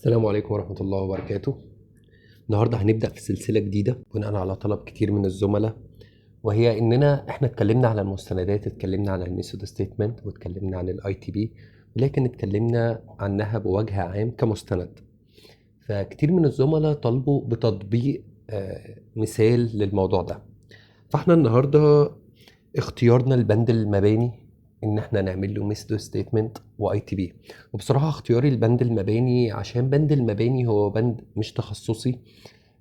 السلام عليكم ورحمة الله وبركاته. النهاردة هنبدأ في سلسلة جديدة بناء على طلب كتير من الزملاء، وهي إننا إحنا اتكلمنا على المستندات، اتكلمنا على ال method statement، واتكلمنا عن ال ITP، ولكن اتكلمنا عنها بوجه عام كمستند. فكتير من الزملاء طلبوا بتطبيق مثال للموضوع ده. فاحنا النهاردة اختيارنا البند المباني ان احنا نعمل له method statement و ITP. وبصراحة اختياري البند المباني عشان بند المباني هو بند مش تخصصي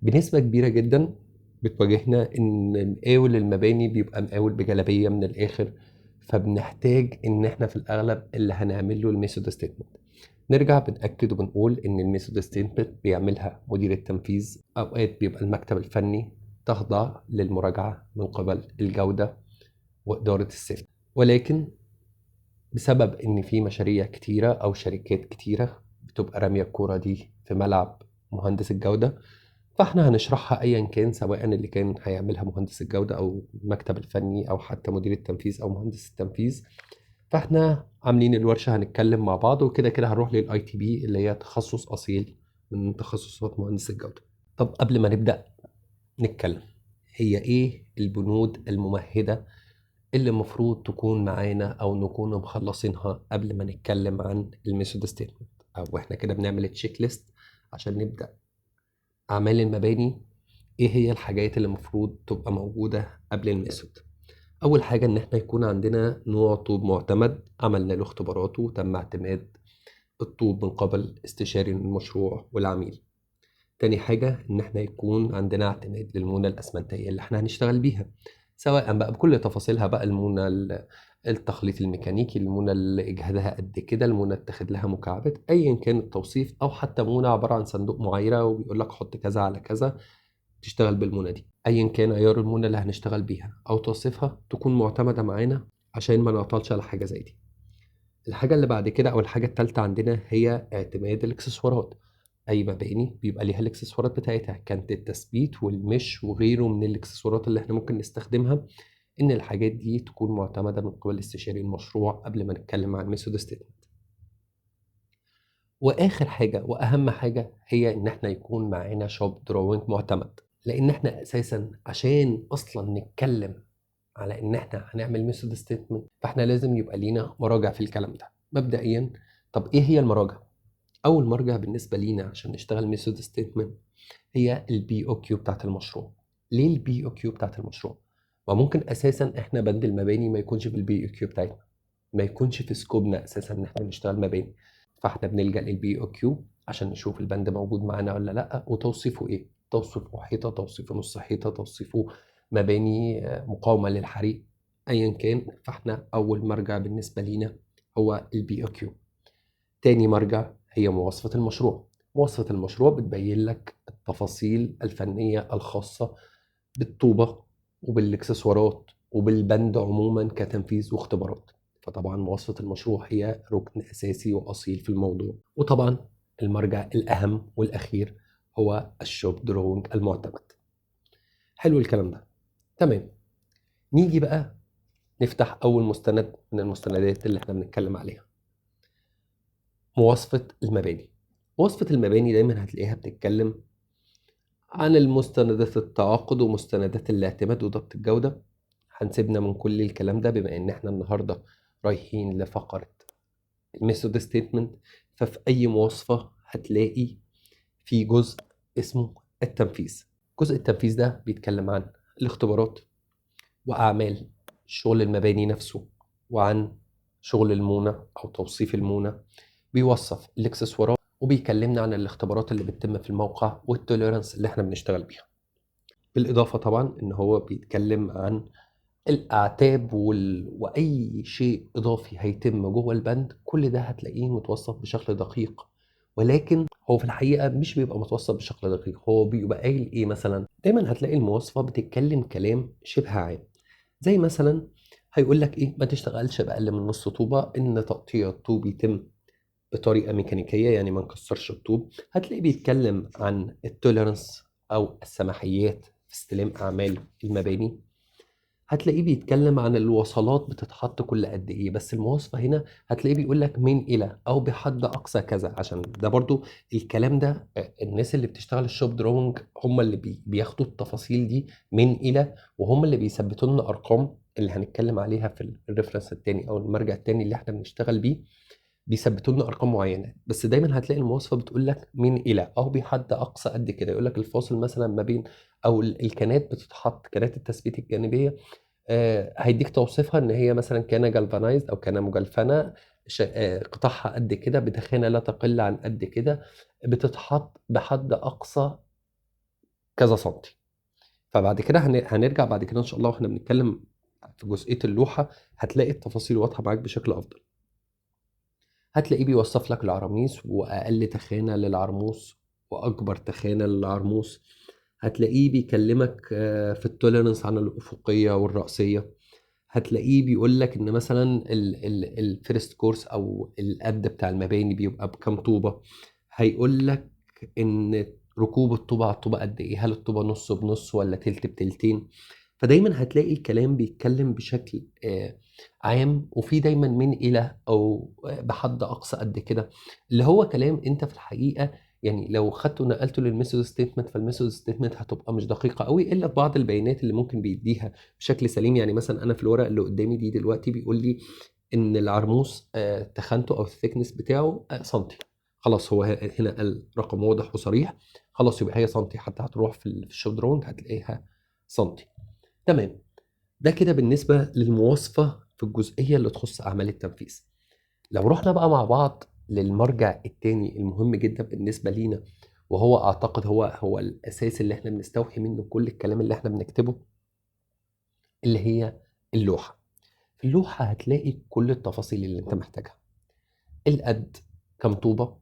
بنسبة كبيرة جدا. بتواجهنا ان مقاول المباني بيبقى مقاول بجلابيه من الاخر، فبنحتاج ان احنا في الاغلب اللي هنعمل له ال method statement. نرجع بنأكد وبنقول ان ال method statement بيعملها مدير التنفيذ، اوقات بيبقى المكتب الفني، تخضع للمراجعة من قبل الجودة واداره ال safety. ولكن بسبب ان في مشاريع كتيرة او شركات كتيرة بتبقى راميه الكورة دي في ملعب مهندس الجودة، فاحنا هنشرحها ايا كان، سواء اللي كان هيعملها مهندس الجودة او المكتب الفني او حتى مدير التنفيذ او مهندس التنفيذ. فاحنا عاملين الورشة هنتكلم مع بعض، وكده كده هنروح لل ITP اللي هي تخصص اصيل من تخصصات مهندس الجودة. طب قبل ما نبدا نتكلم، هي ايه البنود الممهده اللي المفروض تكون معانا او نكون مخلصينها قبل ما نتكلم عن ال method statement، او احنا كده بنعمل checklist عشان نبدا اعمال المباني؟ ايه هي الحاجات اللي المفروض تبقى موجودة قبل ال method؟ اول حاجة ان احنا يكون عندنا نوع طوب معتمد، عملنا له اختباراته وتم اعتماد الطوب من قبل استشاري المشروع والعميل. تاني حاجة ان احنا يكون عندنا اعتماد للمونه الاسمنتيه اللي احنا هنشتغل بيها، سواء بقى بكل تفاصيلها، بقى المونه التخليط الميكانيكي، المونه اللي اجهادها قد كده، المونه اتاخد لها مكعبات، ايا كان التوصيف، او حتى مونه عبارة عن صندوق معايره وبيقول لك حط كذا على كذا تشتغل بالمونه دي. ايا كان عيار المونه اللي هنشتغل بيها او توصيفها تكون معتمدة معانا عشان ما نعطلش على حاجة زي دي. الحاجة اللي بعد كده او الحاجة الثالثة عندنا هي اعتماد الاكسسوارات. اي مباني بيبقى ليها الاكسسوارات بتاعتها، كانت التثبيت وال mesh وغيره من الاكسسوارات اللي احنا ممكن نستخدمها، ان الحاجات دي تكون معتمدة من قبل استشاري المشروع قبل ما نتكلم عن method statement. واخر حاجة واهم حاجة هي ان احنا يكون معانا shop drawing معتمد، لان احنا اساسا عشان اصلا نتكلم على ان احنا هنعمل method statement فاحنا لازم يبقى لينا مراجع في الكلام ده مبدئيا. طب ايه هي المراجع؟ اول مرجع بالنسبة لينا عشان نشتغل method statement هي ال BOQ بتاعت المشروع. ليه ال BOQ بتاعت المشروع؟ ما ممكن اساسا احنا بند المباني ما يكونش في ال BOQ بتاعتنا، ما يكونش في scope نا اساسا ان احنا نشتغل مباني، فاحنا بنلجا لل BOQ عشان نشوف البند موجود معانا ولا لا، وتوصيفه ايه، توصيفه حيطة، توصيفه نص حيطة، توصيفه مباني مقاومة للحريق، ايا كان. فاحنا اول مرجع بالنسبة لينا هو ال BOQ. تاني مرجع هي مواصفة المشروع. مواصفة المشروع بتبين لك التفاصيل الفنية الخاصة بالطوبة وبالاكسسوارات وبالبند عموما كتنفيذ واختبارات. فطبعا مواصفة المشروع هي ركن أساسي وأصيل في الموضوع. وطبعا المرجع الأهم والأخير هو ال shop drawing المعتمد. حلو الكلام ده، تمام. نيجي بقى نفتح أول مستند من المستندات اللي احنا بنتكلم عليها، مواصفة المباني. مواصفة المباني دايما هتلاقيها بتتكلم عن المستندات التعاقد ومستندات الاعتماد وضبط الجودة. هنسيبنا من كل الكلام ده بما ان احنا النهاردة رايحين لفقرة ال method statement. ففي اي مواصفة هتلاقي في جزء اسمه التنفيذ. جزء التنفيذ ده بيتكلم عن الاختبارات واعمال شغل المباني نفسه، وعن شغل المونة او توصيف المونة، بيوصف الاكسسوارات، وبيكلمنا عن الاختبارات اللي بتتم في الموقع وال tolerance اللي احنا بنشتغل بيها. بالاضافة طبعا ان هو بيتكلم عن الاعتاب واي شيء اضافي هيتم جوه البند، كل ده هتلاقيه متوصف بشكل دقيق. ولكن هو في الحقيقة مش بيبقى متوصف بشكل دقيق، هو بيبقى قايل ايه مثلا. دايما هتلاقي المواصفه بتتكلم كلام شبه عام، زي مثلا هيقول لك ايه، ما تشتغلش باقل من نص طوبة، ان تقطيع الطوب يتم بطريقة ميكانيكية يعني ما نكسرش الطوب. هتلاقيه بيتكلم عن ال tolerance او السماحيات في استلام اعمال المباني. هتلاقيه بيتكلم عن الوصلات بتتحط كل قد ايه، بس المواصفه هنا هتلاقيه بيقول لك من الى او بحد اقصى كذا، عشان ده برضو الكلام ده الناس اللي بتشتغل ال shop drawing هم اللي بياخدوا التفاصيل دي من الى، وهم اللي بيثبتوا لنا ارقام اللي هنتكلم عليها في ال reference التاني او المرجع التاني اللي احنا بنشتغل بيه، بيثبتوا لنا ارقام معينة. بس دايما هتلاقي المواصفه بتقول لك من الى او بحد اقصى قد كده، يقول لك الفاصل مثلا ما بين او الكنات بتتحط، كنات التثبيت الجانبية هيديك توصيفها ان هي مثلا كان galvanized او كان مجلفنه، قطعها قد كده، بتخانه لا تقل عن قد كده، بتتحط بحد اقصى كذا سنتي. فبعد كده هنرجع بعد كده ان شاء الله واحنا بنتكلم في جزئية اللوحة هتلاقي التفاصيل واضحة معاك بشكل افضل. هتلاقيه بيوصف لك العراميس واقل تخانه للعرموس واكبر تخانه للعرموس. هتلاقيه بيكلمك في ال tolerance عن الافقية والرأسيه. هتلاقيه بيقول لك ان مثلا ال first course او القد بتاع المباني بيبقى بكام طوبة. هيقول لك ان ركوب الطوبه على الطوبه قد ايه، هل الطوبه نص بنص ولا تلت بتلتين. فدايما هتلاقي الكلام بيتكلم بشكل عام، وفي دايما من الى او بحد اقصى قد كده، اللي هو كلام انت في الحقيقة يعني لو خدته ونقلته لل method statement، فال method statement هتبقى مش دقيقة قوي الا في بعض البيانات اللي ممكن بيديها بشكل سليم. يعني مثلا انا في الورق اللي قدامي دي دلوقتي بيقول لي ان العرموس تخانته او ال thickness بتاعه سنتي، خلاص هو هنا قال رقم واضح وصريح، خلاص يبقى هي سنتي، حتى هتروح في ال shop drawing هتلاقيها سنتي. تمام، ده كده بالنسبة للمواصفه في الجزئية اللي تخص اعمال التنفيذ. لو رحنا بقى مع بعض للمرجع التاني المهم جدا بالنسبة لينا، وهو اعتقد هو الاساس اللي احنا بنستوحي منه كل الكلام اللي احنا بنكتبه، اللي هي اللوحة. في اللوحة هتلاقي كل التفاصيل اللي انت محتاجها، القد كم طوبة،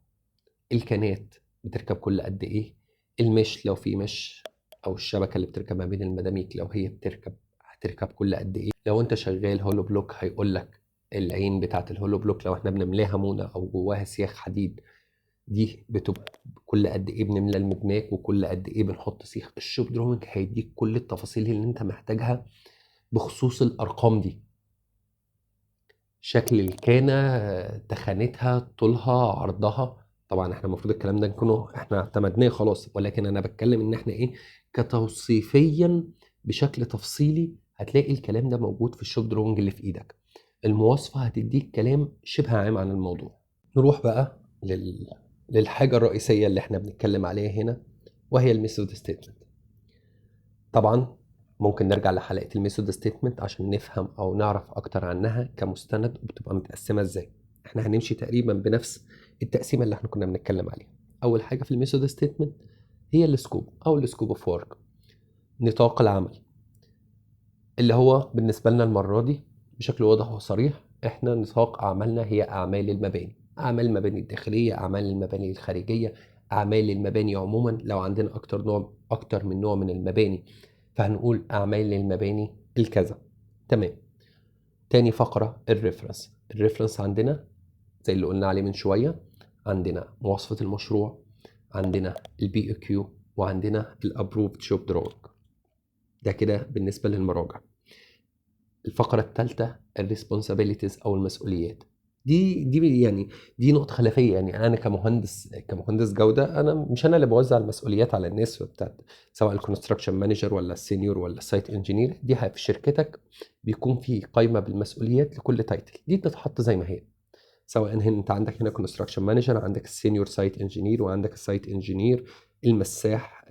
الكنات بتركب كل قد ايه، ال mesh لو في mesh او الشبكة اللي بتركب ما بين المداميك لو هي بتركب هتركب كل قد ايه، لو انت شغال hollow block هيقول لك العين بتاعت ال hollow block لو احنا بنملاها مونه او جواها سياخ حديد دي بتبقى كل قد ايه بنملى المدماك وكل قد ايه بنحط سيخ. ال shop drawing هيديك كل التفاصيل اللي انت محتاجها بخصوص الارقام دي، شكل الكانه، تخانتها، طولها، عرضها. طبعا احنا المفروض الكلام ده نكونه احنا اعتمدناه خلاص، ولكن انا بتكلم ان احنا ايه كتوصيفيا بشكل تفصيلي هتلاقي الكلام ده موجود في ال shop drawing اللي في ايدك. المواصفة هتديك كلام شبه عام عن الموضوع. نروح بقى للحاجة الرئيسية اللي احنا بنتكلم عليها هنا، وهي ال method statement. طبعا ممكن نرجع لحلقة ال method statement عشان نفهم او نعرف اكتر عنها كمستند وبتبقى متقسمة ازاي. احنا هنمشي تقريبا بنفس التقسيمة اللي احنا كنا بنتكلم عليها. اول حاجة في ال method statement هي ال scope او ال scope of work، نطاق العمل، اللي هو بالنسبة لنا المرة دي بشكل واضح وصريح احنا نطاق اعمالنا هي اعمال المباني، اعمال المباني الداخلية، اعمال المباني الخارجية، اعمال المباني عموما. لو عندنا اكتر من نوع من المباني فهنقول اعمال المباني الكذا. تمام. تاني فقرة ال reference. ال reference عندنا زي اللي قلنا عليه من شوية، عندنا مواصفة المشروع، عندنا ال BOQ، وعندنا ال approved shop drawing. ده كده بالنسبة للمراجع. الفقرة الثالثة ال responsibilities او المسؤوليات. دي يعني دي نقطة خلافية. يعني انا كمهندس جودة، انا مش انا اللي بوزع المسؤوليات على الناس بتاعت سواء ال construction manager ولا ال senior ولا ال site engineer. دي في شركتك بيكون في قائمة بالمسؤوليات لكل title، دي بتتحط زي ما هي، سواء هنا انت عندك هنا construction manager، عندك ال senior site engineer، وعندك ال site engineer، المساح،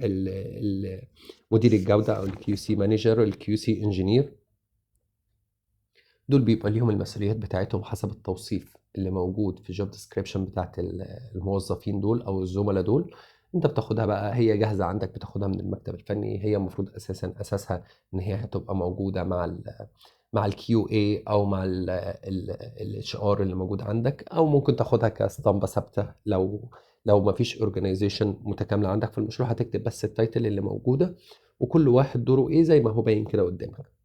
مدير الجودة او ال QC manager، ال QC engineer. دول بيبقى ليهم المسؤوليات بتاعتهم حسب التوصيف اللي موجود في job description بتاعت الموظفين دول او الزملاء دول. انت بتاخدها بقى هي جاهزة عندك، بتاخدها من المكتب الفني. هي المفروض اساسها ان هي هتبقى موجودة مع ال QA او مع ال HR اللي موجود عندك، او ممكن تاخدها كاسطمبه ثابتة. لو ما فيش organization متكاملة عندك في المشروع هتكتب بس ال title اللي موجودة وكل واحد دوره ايه زي ما هو باين كده قدامك.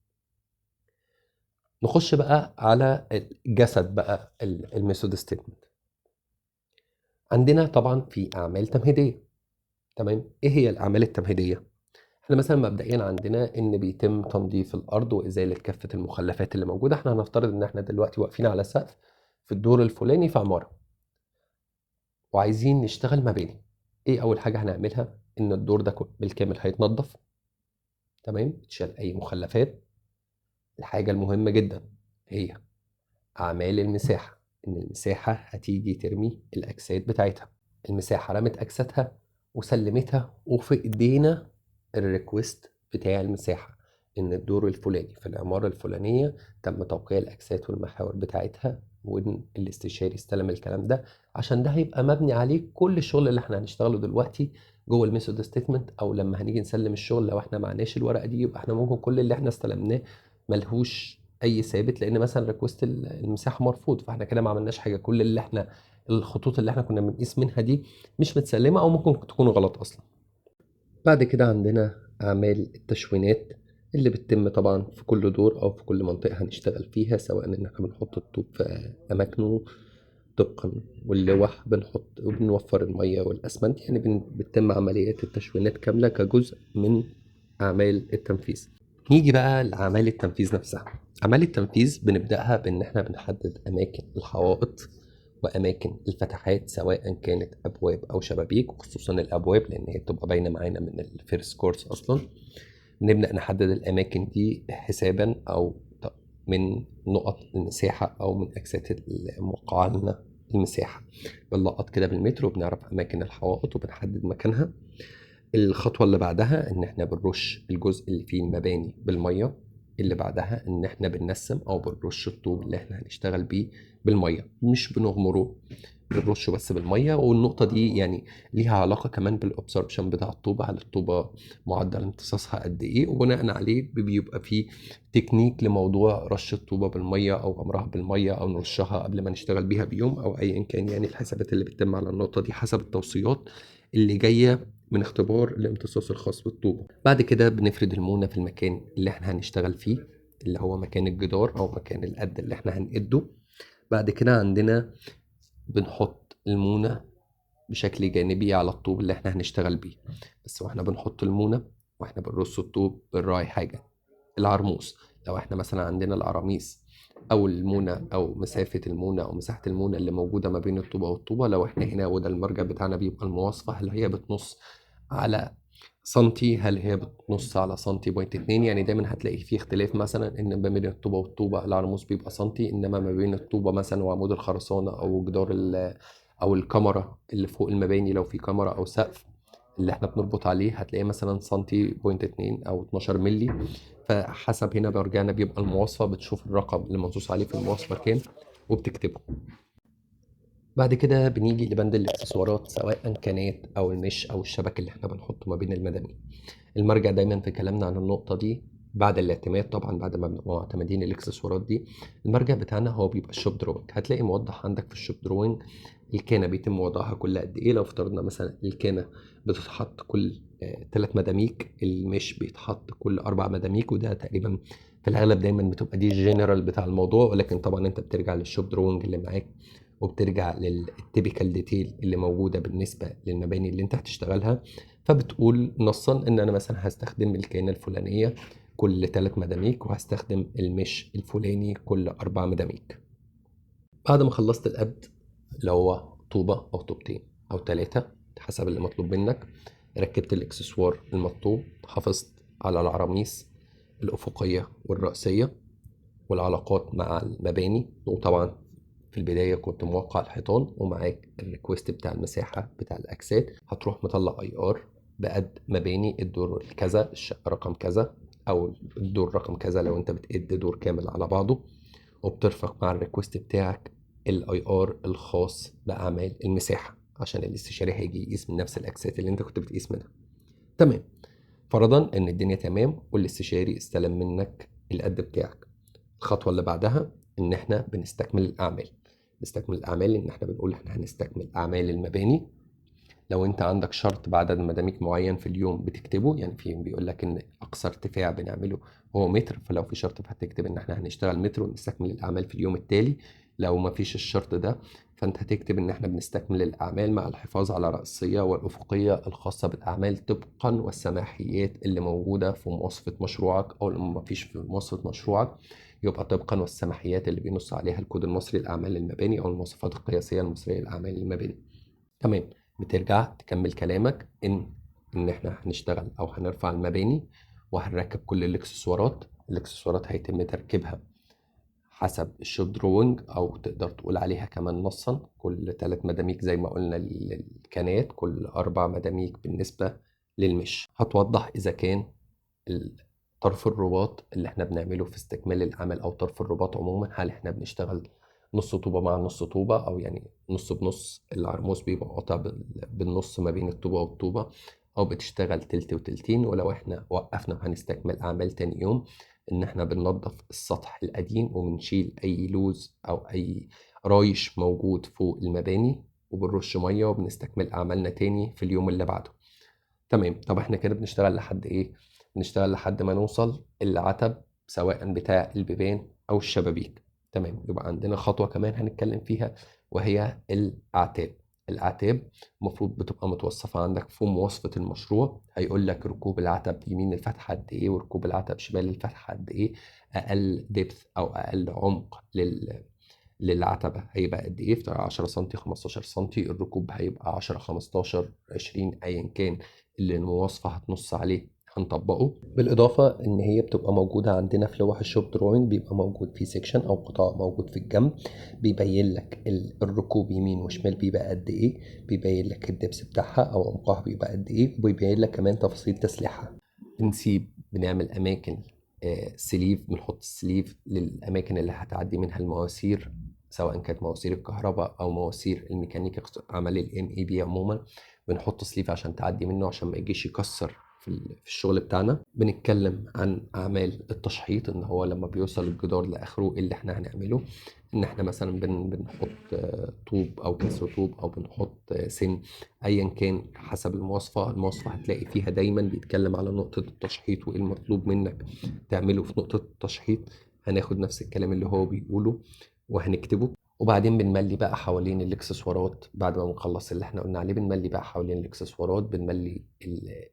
نخش بقى على الجسد بقى ال method statement. عندنا طبعا في اعمال تمهيديه. تمام. ايه هي الاعمال التمهيدية؟ احنا مثلا مبدئيا عندنا ان بيتم تنظيف الارض وازالة كافة المخلفات اللي موجودة. احنا هنفترض ان احنا دلوقتي واقفين على سقف في الدور الفلاني في عمارة وعايزين نشتغل مباني. ايه اول حاجة هنعملها؟ ان الدور ده بالكامل هيتنظف، تمام، تشال اي مخلفات. الحاجة المهمة جدا هي اعمال المساحة، ان المساحة هتيجي ترمي الاجساد بتاعتها. المساحة رمت اجسادها وسلمتها، وفي ايدينا ال request بتاع المساحة ان الدور الفلاني في العمارة الفلانية تم توقيع الاجساد والمحاور بتاعتها، وان الاستشاري استلم الكلام ده، عشان ده هيبقى مبني عليه كل الشغل اللي احنا هنشتغله دلوقتي جوه ال method statement، او لما هنيجي نسلم الشغل لو احنا معناش الورقة دي يبقى احنا ممكن كل اللي احنا استلمناه ملهوش اي ثابت، لان مثلا request المساحة مرفوض، فاحنا كده ما عملناش حاجة، كل اللي احنا الخطوط اللي احنا كنا بنقيس منها دي مش متسلمه او ممكن تكون غلط اصلا. بعد كده عندنا اعمال التشوينات اللي بتتم طبعا في كل دور او في كل منطقة هنشتغل فيها، سواء ان احنا بنحط الطوب في اماكنه طبقا واللوح بنحط وبنوفر المية والاسمنت، يعني بتتم عمليات التشوينات كاملة كجزء من اعمال التنفيذ. نيجي بقى لاعمال التنفيذ نفسها. اعمال التنفيذ بنبداها بان احنا بنحدد اماكن الحوائط واماكن الفتحات، سواء كانت ابواب او شبابيك، وخصوصا الابواب لان هي بتبقى باينة معانا من ال first course اصلا. نبدا نحدد الاماكن دي حسابا او من نقط المساحة او من اجساد الموقعة لنا المساحة، بنلقط كده بالمتر وبنعرف اماكن الحوائط وبنحدد مكانها. الخطوة اللي بعدها ان احنا بنرش الجزء اللي فيه المباني بالمية. اللي بعدها ان احنا بننسم او بنرش الطوب اللي احنا هنشتغل بيه بالمية، مش بنغمره، بنرشه بس بالمية. والنقطة دي يعني ليها علاقة كمان بال absorption بتاع الطوبه، هل الطوبه معدل امتصاصها قد ايه، وبناء عليه بيبقى فيه تكنيك لموضوع رش الطوبه بالمية او غمرها بالمية او نرشها قبل ما نشتغل بيها بيوم او ايا كان، يعني الحسابات اللي بتتم على النقطة دي حسب التوصيات اللي جاية من اختبار الامتصاص الخاص بالطوبه. بعد كده بنفرد المونه في المكان اللي احنا هنشتغل فيه، اللي هو مكان الجدار او مكان القد اللي احنا هنقده. بعد كده عندنا بنحط المونه بشكل جانبي على الطوب اللي احنا هنشتغل بيه، بس واحنا بنحط المونه واحنا بنرص الطوب بنراعي حاجة، العرموس. لو احنا مثلا عندنا العراميس او المونه او مسافة المونه او مساحة المونه اللي موجودة ما بين الطوبه والطوبه، لو احنا هنا وده المرجع بتاعنا بيبقى المواصفه، هل هي بتنص على سنتي، هل هي بتنص على سنتي point 2، يعني دايما هتلاقي في اختلاف مثلا ان ما بين الطوبه والطوبه العرموس بيبقى سنتي، انما ما بين الطوبه مثلا وعمود الخرسانه او جدار او الكاميرا اللي فوق المباني لو في كاميرا او سقف اللي احنا بنربط عليه هتلاقيه مثلا سنتي point 2 او 12 ملي. فحسب هنا برجعنا بيبقى المواصفه، بتشوف الرقم اللي منصوص عليه في المواصفه كام وبتكتبه. بعد كده بنيجي لبند الاكسسوارات، سواء كانت او ال mesh او الشبك اللي احنا بنحطه ما بين المباني. المرجع دايما في كلامنا عن النقطة دي بعد الاعتماد، طبعا بعد ما بنبقى معتمدين الاكسسوارات دي، المرجع بتاعنا هو بيبقى ال shop drawing. هتلاقي موضح عندك في ال shop drawing الكانه بيتم وضعها كل قد ايه. لو افترضنا مثلا الكانه بتتحط كل 3 مداميك، ال mesh بيتحط كل 4 مداميك، وده تقريبا في الاغلب دايما بتبقى دي الجنرال بتاع الموضوع، ولكن طبعا انت بترجع لل shop drawing اللي معاك وبترجع لل typical detail اللي موجودة بالنسبة للمباني اللي انت هتشتغلها. فبتقول نصا ان انا مثلا هستخدم الكانه الفلانية كل 3 مداميك وهستخدم ال mesh الفلاني كل 4 مداميك. بعد ما خلصت القد اللي هو طوبة او طوبتين او 3 حسب اللي مطلوب منك، ركبت الاكسسوار المطلوب، حافظت على العراميس الافقية والرأسيه والعلاقات مع المباني، وطبعا في البداية كنت موقع الحيطان ومعاك ال request بتاع المساحة بتاع الاجساد، هتروح مطلع IR بقد مباني الدور الكذا، الشقة رقم كذا او الدور رقم كذا لو انت بتقد دور كامل على بعضه، وبترفق مع ال request بتاعك ال IR الخاص باعمال المساحة عشان الاستشاري هيجي يقيس من نفس الاجساد اللي انت كنت بتقيس منها. تمام، فرضا ان الدنيا تمام والاستشاري استلم منك القد بتاعك. الخطوة اللي بعدها ان احنا بنستكمل الاعمال. نستكمل الاعمال ان احنا بنقول احنا هنستكمل اعمال المباني. لو انت عندك شرط بعدد مداميك معين في اليوم بتكتبه، يعني في بيقول لك ان اقصى ارتفاع بنعمله هو متر، فلو في شرط فهتكتب ان احنا هنشتغل متر ونستكمل الاعمال في اليوم التالي. لو ما فيش الشرط ده فانت هتكتب ان احنا بنستكمل الاعمال مع الحفاظ على الرأسية والافقية الخاصة بالاعمال طبقا والسماحيات اللي موجودة في مواصفة مشروعك، او لما ما فيش في مواصفة مشروعك يبقى طبقا والسماحيات اللي بينص عليها الكود المصري للاعمال المباني او المواصفات القياسية المصرية للاعمال المباني. تمام. بترجع تكمل كلامك ان احنا هنشتغل او هنرفع المباني وهنركب كل الاكسسوارات. الاكسسوارات هيتم تركيبها حسب ال shop drawing، او تقدر تقول عليها كمان نصا، كل 3 مداميك زي ما قلنا للكنات، كل 4 مداميك بالنسبة للمش. هتوضح اذا كان طرف الرباط اللي احنا بنعمله في استكمال العمل او طرف الرباط عموما، هل احنا بنشتغل نص طوبة مع نص طوبة، او يعني نص بنص، العرموس بيبقى قاطع بالنص ما بين الطوبة والطوبة، او بتشتغل تلت وتلتين. ولو احنا وقفنا وهنستكمل اعمال تاني يوم، ان احنا بننظف السطح القديم وبنشيل اي لوز او اي رايش موجود فوق المباني، وبنرش ميه وبنستكمل اعمالنا تاني في اليوم اللي بعده. تمام. طب احنا كده بنشتغل لحد ايه؟ بنشتغل لحد ما نوصل العتب سواء بتاع البيبان او الشبابيك. تمام. يبقى عندنا خطوة كمان هنتكلم فيها وهي الأعتاب. الأعتاب المفروض بتبقى متوصفة عندك في مواصفة المشروع، هيقول لك ركوب العتب يمين الفتحة قد إيه وركوب العتب شمال الفتحة قد إيه، أقل depth أو أقل عمق للعتبة هيبقى قد إيه، في 10 سنتي 15 سنتي، الركوب هيبقى 10 15 20 أيا كان اللي المواصفة هتنص عليه هنطبقه. بالإضافة إن هي بتبقى موجودة عندنا في لوح ال shop drawing، بيبقى موجود في section أو قطاع موجود في الجنب بيبين لك الركوب يمين وشمال بيبقى قد إيه، بيبين لك ال depth بتاعها أو عمقها بيبقى قد إيه، وبيبين لك كمان تفاصيل تسليحها. بنعمل أماكن sleeve، بنحط ال sleeve للأماكن اللي هتعدي منها المواسير، سواء كانت مواسير الكهرباء أو مواسير الميكانيكا، عمل ال MEP عموما، بنحط sleeve عشان تعدي منه عشان ما يجيش يكسر في الشغل بتاعنا. بنتكلم عن أعمال التشحيط، إن هو لما بيوصل الجدار لآخره إيه اللي إحنا هنعمله، إن إحنا مثلا بنحط طوب أو كسر طوب أو بنحط سن، أيا كان حسب المواصفة. المواصفة هتلاقي فيها دايما بيتكلم على نقطة التشحيط وإيه المطلوب منك تعمله في نقطة التشحيط. هناخد نفس الكلام اللي هو بيقوله وهنكتبه. وبعدين بنملي بقى حوالين الاكسسوارات، بعد ما بنخلص اللي احنا قلنا عليه بنملي بقى حوالين الاكسسوارات، بنملي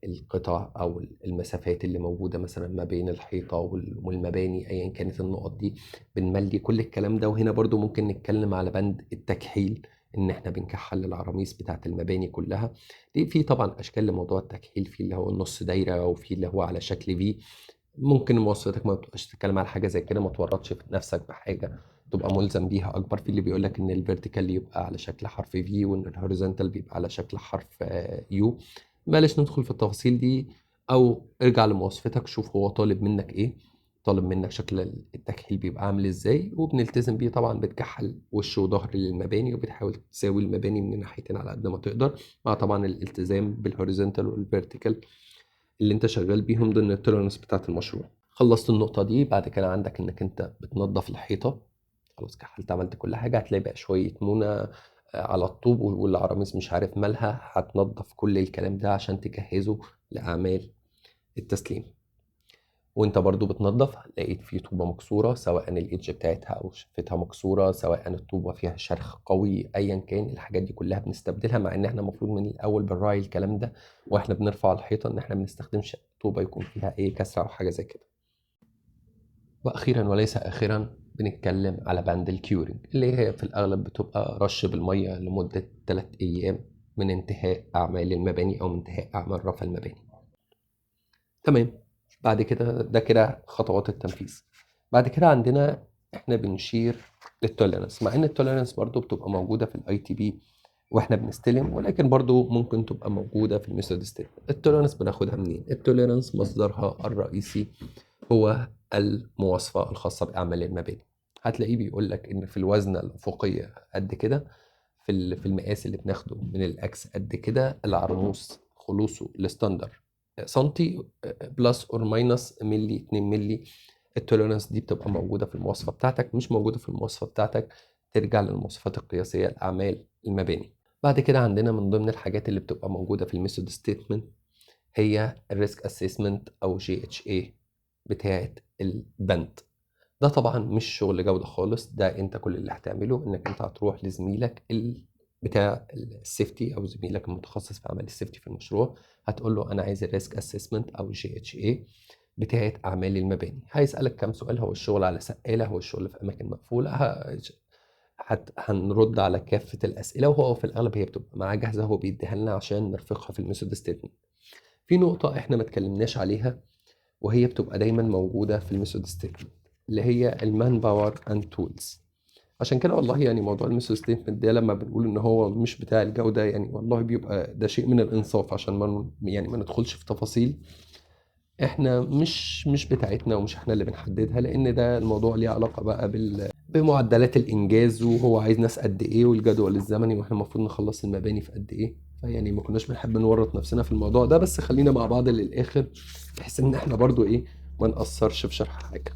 القطع او المسافات اللي موجودة مثلا ما بين الحيطة والمباني ايا كانت النقط دي، بنملي كل الكلام ده. وهنا برضو ممكن نتكلم على بند التكحيل، ان احنا بنكحل العراميس بتاعت المباني كلها. دي في طبعا اشكال لموضوع التكحيل، في اللي هو النص دايرة وفي اللي هو على شكل في. ممكن مواصفتك ما تبقاش تتكلم على حاجة زي كده، ما تورطش في نفسك بحاجة تبقى ملزم بيها اكبر. في اللي بيقول لك ان ال vertical يبقى على شكل حرف V وان ال horizontal بيبقى على شكل حرف U. بلاش ندخل في التفاصيل دي، او ارجع لمواصفتك شوف هو طالب منك ايه، طالب منك شكل التكحيل بيبقى عامل ازاي، وبنلتزم بيه طبعا. بتكحل وش وظهر للمباني وبتحاول تساوي المباني من الناحيتين على قد ما تقدر، مع طبعا الالتزام بال horizontal وال vertical اللي انت شغال بيهم ضمن ال tolerance بتاعت المشروع. خلصت النقطة دي، بعد كده عندك انك انت بتنظف الحيطة، خلاص كحلت عملت كل حاجة، هتلاقي بقى شوية مونة على الطوب والعراميس مش عارف مالها، هتنظف كل الكلام ده عشان تجهزه لأعمال التسليم. وانت برضو بتنظف لقيت فيه طوبة مكسورة، سواء ال edge بتاعتها او شفتها مكسورة، سواء الطوبة فيها شرخ قوي، ايا كان الحاجات دي كلها بنستبدلها، مع ان احنا المفروض من الاول بنراعي الكلام ده واحنا بنرفع الحيطة ان احنا ما بنستخدمش طوبة يكون فيها اي كسرة او حاجة زي كده. واخيرا وليس اخرا بنتكلم على بند ال curing، اللي هي في الاغلب بتبقى رش بالمية لمدة 3 ايام من انتهاء اعمال المباني او من انتهاء اعمال رفع المباني. تمام. بعد كده ده كده خطوات التنفيذ. بعد كده عندنا احنا بنشير لل tolerance، مع ان ال tolerance برضو بتبقى موجودة في ال ITP واحنا بنستلم، ولكن برضو ممكن تبقى موجودة في ال method statement. ال tolerance بناخدها منين؟ ال tolerance مصدرها الرئيسي هو المواصفه الخاصة باعمال المباني. هتلاقيه بيقول لك ان في الوزنه الافقية قد كده، في المقاس اللي بناخده من الاكس قد كده، العرموس خلوصه ال standard سنتي plus or minus ملي 2 ملي. ال tolerance دي بتبقى موجودة في المواصفه بتاعتك، مش موجودة في المواصفه بتاعتك ترجع للمواصفات القياسية لاعمال المباني. بعد كده عندنا من ضمن الحاجات اللي بتبقى موجودة في ال method statement هي ال risk assessment او GHA بتاعه البند. ده طبعا مش شغل جوده خالص. ده انت كل اللي هتعمله انك انت هتروح لزميلك بتاع ال safety او زميلك المتخصص في عمل ال safety في المشروع، هتقول له انا عايز ال risk assessment او GHA بتاعه اعمال المباني. هيسالك كام سؤال، هو الشغل على سقاله، هو الشغل في اماكن مقفولة، هنرد على كافة الاسئلة، وهو في الاغلب هي بتبقى معاه جاهزة، هو بيديها لنا عشان نرفقها في ال method statement. في نقطة احنا ما اتكلمناش عليها وهي بتبقى دايما موجودة في ال method statement، اللي هي ال manpower and tools. عشان كده والله يعني موضوع ال method statement ده لما بنقول ان هو مش بتاع الجودة، يعني والله بيبقى ده شيء من الانصاف، عشان ما يعني ما ندخلش في تفاصيل احنا مش بتاعتنا ومش احنا اللي بنحددها، لان ده الموضوع ليه علاقة بقى بمعدلات الانجاز، وهو عايز ناس قد ايه، والجدول الزمني، واحنا المفروض نخلص المباني في قد ايه. فيعني ما كناش بنحب نورط نفسنا في الموضوع ده، بس خلينا مع بعض للاخر بحيث ان احنا برضو ايه ما نقصرش في شرح حاجة.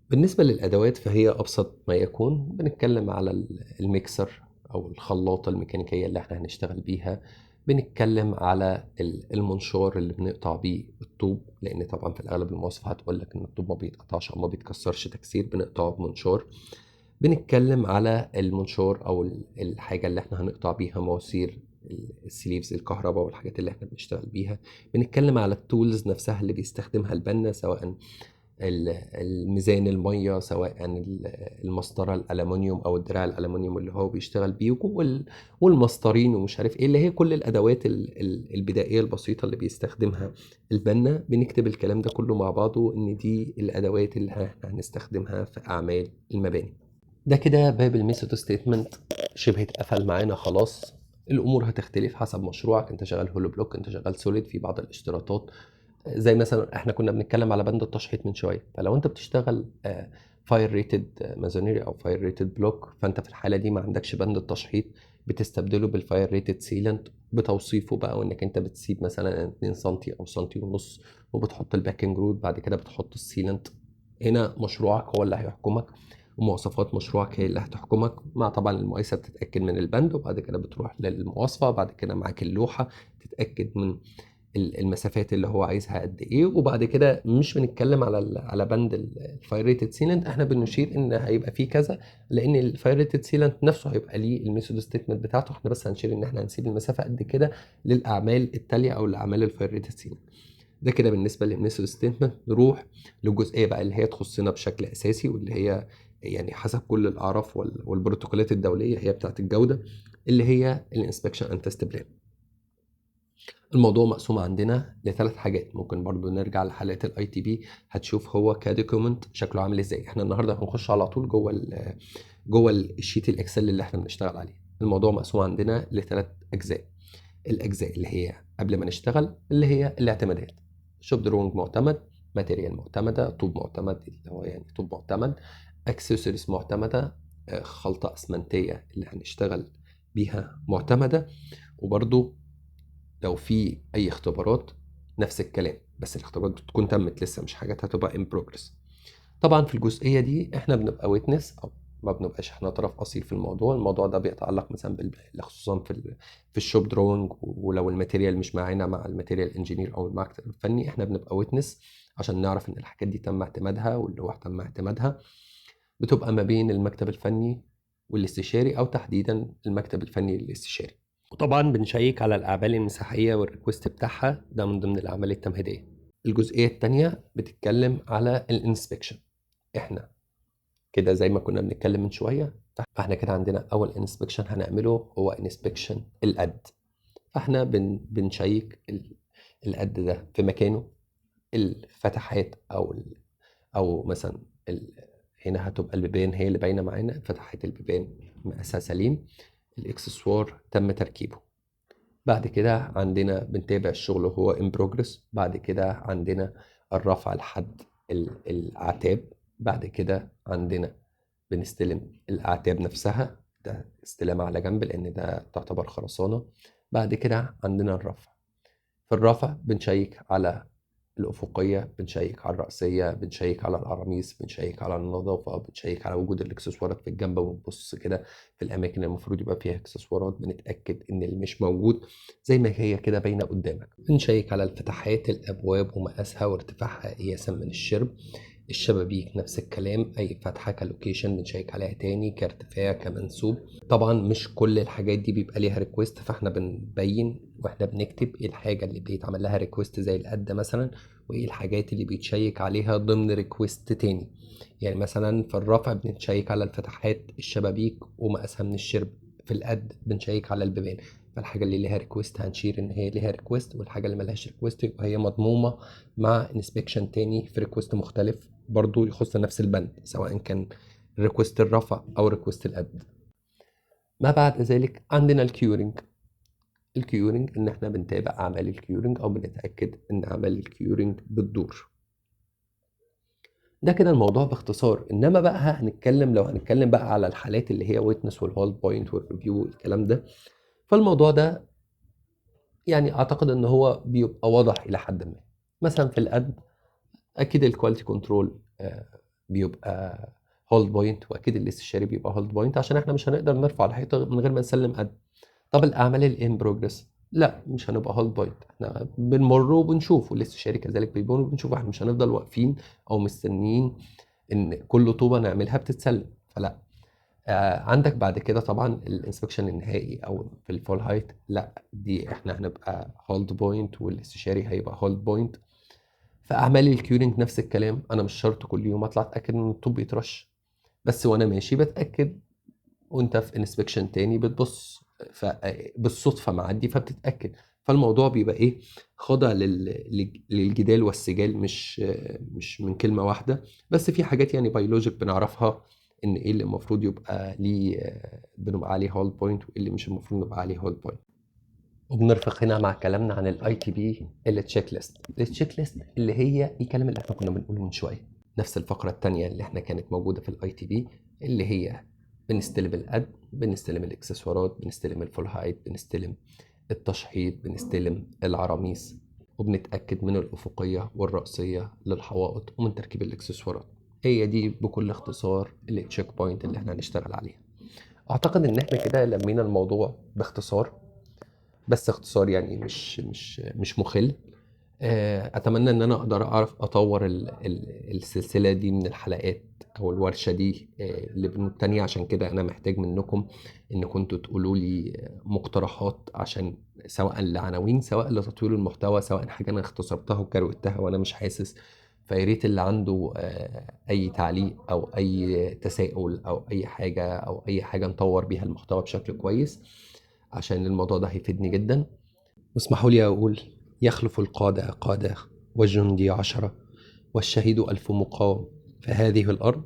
بالنسبة للأدوات فهي أبسط ما يكون. بنتكلم على الميكسر أو الخلاطة الميكانيكية اللي احنا هنشتغل بيها، بنتكلم على المنشار اللي بنقطع بيه الطوب، لأن طبعا في الأغلب المواصفة هتقول لك إن الطوب ما بيتقطعش أو ما بيتكسرش تكسير، بنقطعه بمنشار. بنتكلم على المنشار أو الحاجة اللي احنا هنقطع بيها مواسير ال sleeves الكهرباء والحاجات اللي احنا بنشتغل بيها. بنتكلم على ال tools نفسها اللي بيستخدمها البنا، سواء الميزان المية، سواء المسطرة الألمنيوم أو الدراع الألمنيوم اللي هو بيشتغل بيه، والمسطرين ومش عارف إيه، اللي هي كل الأدوات البدائية البسيطة اللي بيستخدمها البنا. بنكتب الكلام ده كله مع بعضه إن دي الأدوات اللي احنا هنستخدمها في أعمال المباني. ده كده باب ال method statement شبه اتقفل معانا خلاص. الأمور هتختلف حسب مشروعك، أنت شغال hollow block، أنت شغال solid، في بعض الاشتراطات زي مثلا احنا كنا بنتكلم على بند التشحيط من شوية، فلو انت بتشتغل fire rated masonry او fire rated block، فانت في الحالة دي ما عندكش بند التشحيط، بتستبدله بال fire rated sealant بتوصيفه بقى، وانك انت بتسيب مثلا 2 سم او سنتي ونص وبتحط ال packing rod، بعد كده بتحط ال sealant. هنا مشروعك هو اللي هيحكمك، ومواصفات مشروعك هي اللي هتحكمك، مع طبعا المقايسه بتتاكد من البند، وبعد كده بتروح للمواصفه، بعد كده معاك اللوحة تتاكد من المسافات اللي هو عايزها قد ايه. وبعد كده مش بنتكلم على بند ال fire rated sealant، احنا بنشير ان هيبقى فيه كذا، لان ال fire rated sealant نفسه هيبقى ليه ال method statement بتاعته، احنا بس هنشير ان احنا هنسيب المسافة قد كده للاعمال التالية او لاعمال ال fire rated sealant. ده كده بالنسبة لل method statement. نروح للجزئيه بقى اللي هي تخصنا بشكل اساسي، واللي هي يعني حسب كل الاعراف والبروتوكولات الدولية هي بتاعت الجودة، اللي هي ال inspection and test plan. الموضوع مقسوم عندنا لثلاث حاجات، ممكن برضو نرجع لحلقة ال ITP هتشوف هو ك document شكله عامل ازاي. احنا النهارده هنخش على طول جوه ال sheet ال Excel اللي احنا بنشتغل عليه. الموضوع مقسوم عندنا لثلاث اجزاء. الاجزاء اللي هي قبل ما نشتغل اللي هي الاعتمادات، shop drawing معتمد، material معتمدة، طوب معتمد اللي هو يعني طوب معتمد، اكسسوارز معتمدة، خلطه اسمنتيه اللي هنشتغل بيها معتمدة، وبرضو لو في اي اختبارات نفس الكلام، بس الاختبارات بتكون تمت لسه، مش حاجات هتبقى in progress. طبعا في الجزئية دي احنا بنبقى witness او ما بنبقاش احنا طرف اصيل في الموضوع. الموضوع ده بيتعلق مثلا خصوصا في ال shop drawing، ولو ال material مش معانا مع ال material engineer او المكتب الفني، احنا بنبقى witness عشان نعرف ان الحاجات دي تم اعتمادها واللوح تم اعتمادها. بتبقى ما بين المكتب الفني والاستشاري، او تحديدا المكتب الفني للاستشاري. وطبعا بنشيك على الاعمال المساحيه وال request بتاعها، ده من ضمن الاعمال التمهيدية. الجزئية الثانية بتتكلم على ال inspection. احنا كده زي ما كنا بنتكلم من شوية، فاحنا كده عندنا اول inspection هنعمله هو inspection القد. فاحنا بنشيك القد ده في مكانه، الفتحات او مثلا هنا هتبقى البيبان هي اللي باينة معانا، فتحات البيبان مقاسها سليم، الاكسسوار تم تركيبه. بعد كده عندنا بنتابع الشغل وهو in progress. بعد كده عندنا الرفع لحد الاعتاب. بعد كده عندنا بنستلم الاعتاب نفسها، ده استلام على جنب لان ده تعتبر خرسانه. بعد كده عندنا الرفع. في الرفع بنشيك على الافقية، بنشيك على الراسية، بنشيك على العراميس، بنشيك على النظافة، بنشيك على وجود الاكسسوارات في الجنب، ونبص كده في الاماكن اللي المفروض يبقى فيها اكسسوارات، بنتاكد ان اللي مش موجود زي ما هي كده باينة قدامك. بنشيك على الفتحات، الابواب ومقاسها وارتفاعها قياسا من الشرب، الشبابيك نفس الكلام، اي فتحه ك location بنشيك عليها تاني، كارتفاع، كمنسوب. طبعا مش كل الحاجات دي بيبقى ليها request، فاحنا بنبين واحنا بنكتب ايه الحاجة اللي بيتعمل لها request زي القده مثلا، وايه الحاجات اللي بيتشيك عليها ضمن request تاني. يعني مثلا في الرفع بنتشيك على الفتحات الشبابيك ومقاسها من الشرب، في القد بنشيك على البيبان. فالحاجه اللي ليها request هنشير ان هي ليها request، والحاجة اللي ملهاش request يبقى هي مضمومة مع inspection تاني في request مختلف برضو يخص نفس البند، سواء كان request الرفع او request القد. ما بعد ذلك عندنا ال curing. ال curing ان احنا بنتابع اعمال ال curing او بنتاكد ان اعمال ال curing بتدور. ده كده الموضوع باختصار. انما بقى هنتكلم، لو هنتكلم بقى على الحالات اللي هي witness وال hold point وال review والكلام ده، فالموضوع ده يعني اعتقد ان هو بيبقى واضح الى حد ما. مثلا في القد اكيد ال quality control بيبقى hold point، واكيد الاستشاري بيبقى hold point، عشان احنا مش هنقدر نرفع الحيطة من غير ما نسلم قد. طب الاعمال ال in progress لا، مش هنبقى hold point، احنا بنمر وبنشوف، والاستشاري كذلك بيمر وبنشوف، احنا مش هنفضل واقفين او مستنيين ان كل طوبة نعملها بتتسلم، فلا. عندك بعد كده طبعا ال inspection النهائي او في ال full height، لا دي احنا هنبقى hold point والاستشاري هيبقى hold point. في اعمال ال curing نفس الكلام، انا مش شرط كل يوم اطلع اتاكد ان الطوب بيترش، بس وانا ماشي بتاكد، وانت في inspection تاني بتبص، فبالصدفه معدي فبتتاكد. فالموضوع بيبقى ايه، خاضع للجدال والسجال، مش من كلمة واحدة. بس في حاجات يعني by logic بنعرفها ان ايه اللي المفروض يبقى ليه بنبقى عليه hold point، وايه اللي مش المفروض نبقى عليه hold point. وبنرفق هنا مع كلامنا عن ال ITP ال checklist. ال checklist اللي هي الكلام اللي احنا كنا بنقوله من شوية، نفس الفقرة الثانية اللي احنا كانت موجودة في ال ITP، اللي هي بنستلم القد، بنستلم الاكسسوارات، بنستلم ال full height، بنستلم التشحيط، بنستلم العراميس، وبنتاكد من الافقية والراسيه للحوائط ومن تركيب الاكسسوارات. هي دي بكل اختصار ال check point اللي احنا هنشتغل عليها. اعتقد ان احنا كده لمينا الموضوع باختصار، بس اختصار يعني مش مخل. اتمنى ان انا اقدر اعرف اطور السلسلة دي من الحلقات او الورشة دي لبنود تانية. عشان كده انا محتاج منكم ان كنتوا تقولوا لي مقترحات، عشان سواء لعناوين، سواء لتطوير المحتوى، سواء حاجة انا اختصرتها وكروتها وانا مش حاسس. فياريت اللي عنده اي تعليق او اي تساؤل او اي حاجة او اي حاجة نطور بيها المحتوى بشكل كويس، عشان الموضوع ده هيفيدني جدا. واسمحوا لي اقول: يخلف القادة قادة، والجندي 10، والشهيد 1000 مقاوم، فهذه الأرض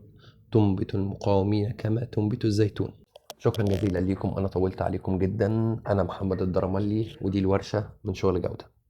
تنبت المقاومين كما تنبت الزيتون. شكرا جزيلا لكم، أنا طولت عليكم جدا. أنا محمد الدرملي، ودي الورشة من شغل جودة.